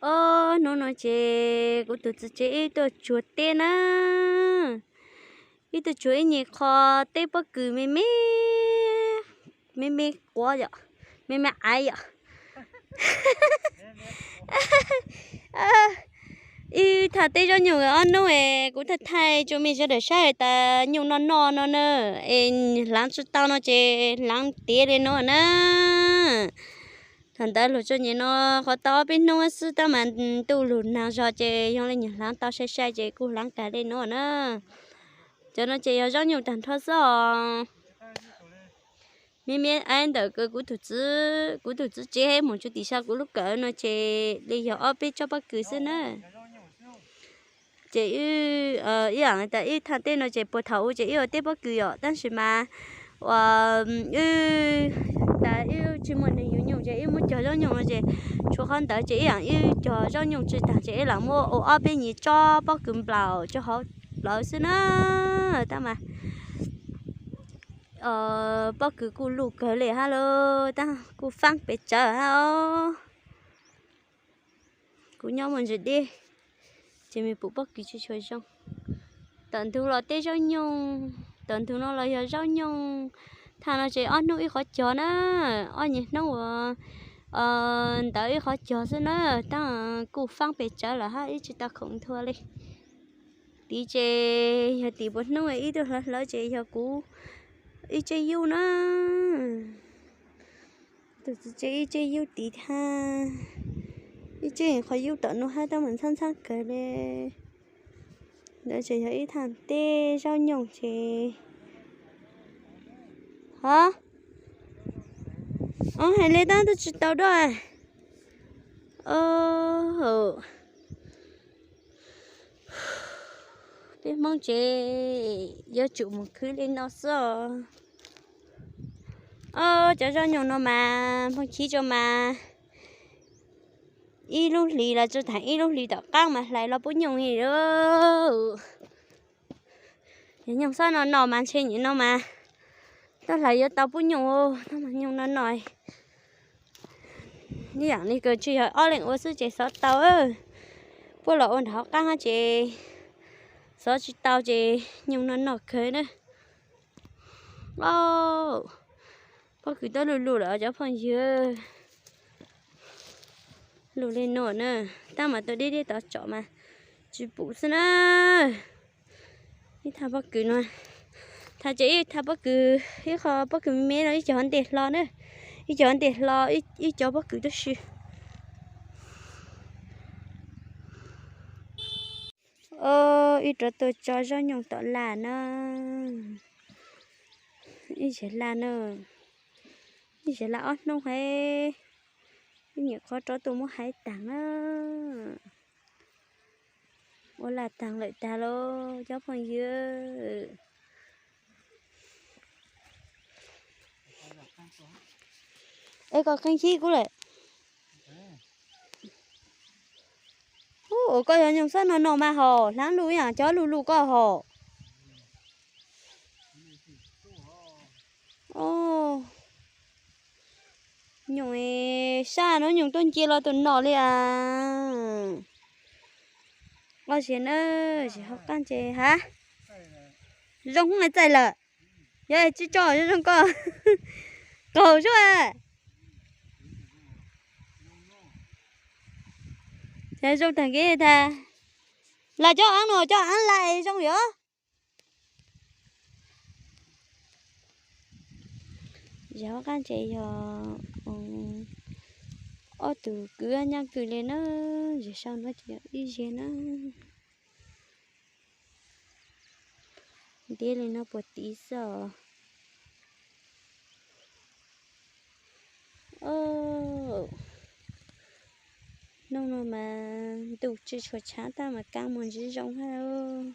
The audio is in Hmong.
Ob hnub no ces kuv tus txiv tsev wb tuaj tsuag teb na, wb tuaj tsuag ib nyuag qho teb pob kws me me, me me quav yom, me me aiv yom. Wb tham teb zaub nyuj ob hnub es kuv thaij thaij rau mej sawv daws saib tas nyuj noj noj no na, es hlaav tsi tau no ces hlaav tiav li no na. Thaum ntawd luag tso nyem no qhov tau ob peb hnub xwb tab mas ntuj lug nag zog ces yog li nyuam hlaav tau sai sai ces kuj hlaav kag li no na. Cov no ces yog zaub nyuj tag nrho xwb os. Me me aiv ntawm kuv tus txiv, kuv tus txiv tsev mus tsuag tim sab kuv lub kawm no ces li yog ob peb tsob pob kws xwb na. Ces wb, ib yam tas wb thaj teb no ces puag thaum ub ces wb ua teb pob kws yom, tab sis mas ua wb tas wb tsis muaj neeg yuav nyuj ces wb muab cog zaub nyuj no ces tshuav qhov ntawd ces ib yam wb cog zaub nyuj tsis tag ces wb lam muab ua ob peb nyuag tsob pob kws nplaum rau hauv plawv xwb na. Tab mas pob kws kuj luj kawg li hab lauj, tab kuj faab pes tsawv hab os. Kuv nyob muaj ntsis deb, ces me pum pob kws tsis tshua zoo. Tom ntug los teb zaub nyoog, tom ntug no los yog zaub nyoog. Thaj no ces ob hnub ib qhov cog na, ob nyuag hnub uas ntawd ib qhov cog xwb na, tab kuj faab pes tsawv lawm hab ib tsis tau khoom nthua li. Tid ces yog tim puas hnub ib tug hlawv hlawv ces yog kuv ib tsev yub na. Tus txiv tsev ib tsev yub tid hab, ib tsev qhov yub tom no hab tab mas ntxhab ntxhab kawg li. Ntawd ces yog ib thaj teb zaub nyoog ces, ha, o hais li tab twb tsis tau dua. Peb Hmoob tsev yuav tsum mus khwv li no xwb os. Cov zaub nyoog no mas Hmoob chiv rau mas ib lub hlis los tsuas tag ib lub hlis tom qaab mas hlais los pub nyooj li. Yog nyoog xob no no mas ntshe nim no mas tub hlais yuav tau pub nyooj, tub mas nyoog no no. Ib yam li kws tsis yog ob leeg ua xwb ces xov tau, puab los ua nram hauv qaab hab ces xov tsis tau ces nyoog no no kawg na. Pob kws tab luj luj lawm cov phooj ywg. Luj li no na, tab mas tau deb deb tov tsom mas tsis pum xwb na. Ib thaj pob kws no, thaj ces ib thaj pob kws, ib qho pob kws me me no ib co ntej hlo na, ib co ntej hlo, ib co pob kws tub si. Ib rov tuaj tso zaub nyoog tom laj na, ib zes laj na, ib zes laj ob hnub heev, ib nyuam qhuav rov tuaj muab haiv taag na. Ua laj taag lawm tag lauj cov phooj ywg. Es koj qee khib kuv lawm. Ua koj yog nyoog xob no no mas hos, hlaav luj ib yaam cov luj luj koj hos. Nyoog sab no nyoog tuaj nce los tus no li as. Ua zes na, zes hauv qaab ces hab. Zoo txaij lawm. Yog tsis tso zoo koj qaug zog. Zoo tag kev tag. Las cov aav no cov aav laj zoo yom. Zes hauv qaab ces yog ob tug kwv nyab kws li na, zes sau no ces yog ib zes na. Ntiav li no puag tid xwb os. Hnub no mas ntuj tsis tshua tshaav tab mas kaab muag ntsis zoo hab lauj.